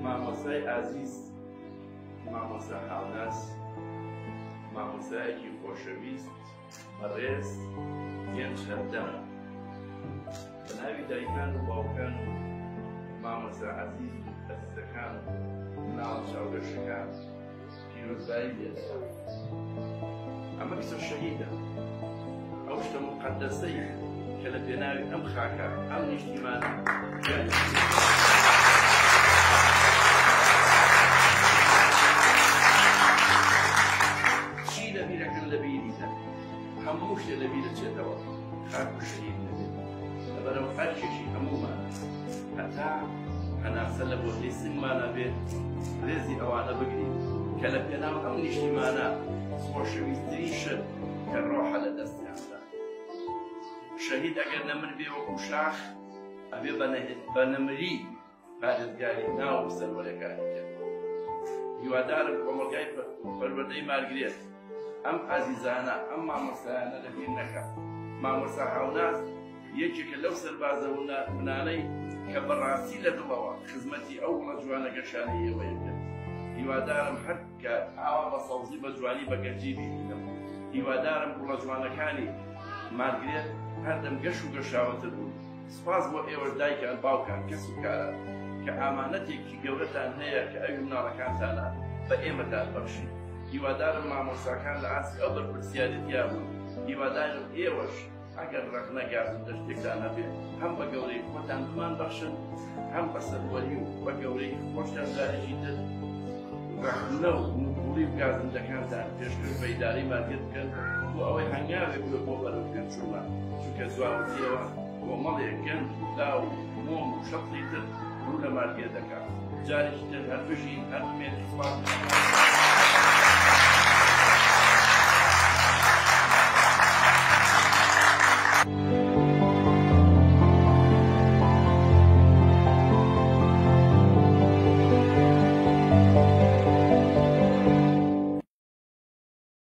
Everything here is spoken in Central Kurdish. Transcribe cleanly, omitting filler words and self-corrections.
مامۆستای ئازیز مامۆستا هاوناس مامۆستایەکی خۆشەویست بەڕێز گەنج هەردەم بە ناوی دایکان و باوکان و مامۆستا عەزیز و ئەزیزەکان و مناڵە چاوگەشەکان پیرۆزبایی لێ دەکەم. ئەمە کچە شەهیدە، ئەو شتە موقەدەسەی کە لە پێناوی ئەم خاکە، ئەم نیشتیمانە گیانی چی لە بیرەکەن لە بیری دەن هەموو شتێ لە بیر دەچێتەوە خاک و شەهید نەبێت لەبەرەوە ئەرکێکی هەموومان هەتا هەناسە لە بۆتەی سنگمانە بێت ڕێزی ئەوانە بگرین کە لە پێناو ئەم نیشتیمانە خۆشەویستترین شت کە ڕۆحە لە دەستیاندا شەهید ئەگەر نەمر بێ وەکو شاخ ئەبێ بە نەمری پارێزگاری ناو و سەروەرەکانی کرد. هیوادارم کۆمەڵگای پەروەردەی مارگرێت ئەم ئازیزانە، ئەم مامۆستایانە لەبیر نەکات. مامۆستا هاوناز یەکێکە لەو سەربازە ونانەی کە بەڕاستی لە دڵەوە خزمەتی ئەو گوڵە جوانە گەشانەی ئێوەی کرد. هیوادارم هەر کات ئاوا بە سەوزی بە جوانی بە گەنجی بیبینم. هیوادارم گوڵە جوانەکانی مارگرێت هەردەم گەش و گەشاوەتر بوون. سپاس بۆ ئێوەش دایکان باوکان کەس و کاران کە ئامانەتێکی گەورەتان هەیە کە ئەوی مناڵەکانتانە بە ئێمەتان بەخشی هیوادارم مامۆستاکان لە ئاستی ئەو بەرپرسیارێتیا بوون هیوادارم ئێوەش ئەگەر ڕەخنە گازندە شتێکتان هەبێ هەم بە گەورەی خۆتان بمان بەخشن هەم بە سەروەری و بە گەورەی خۆشتان جارێکی تر ڕەخنە و نکوڵی و گازندەکانتان پێشکەش بە ئیدارەی مارکێت بکەن بۆ ئەوەی هەنگاوێک بێ بۆ بەرەو پێشچوونمان چونکە دواوتیەوە کۆمەڵێک گەنج و لاو و مۆم و شەتڵی تر ڕوو لە مارکێت دەکات جارێکی تر هەر بژین هەر بمێنن سوپاس.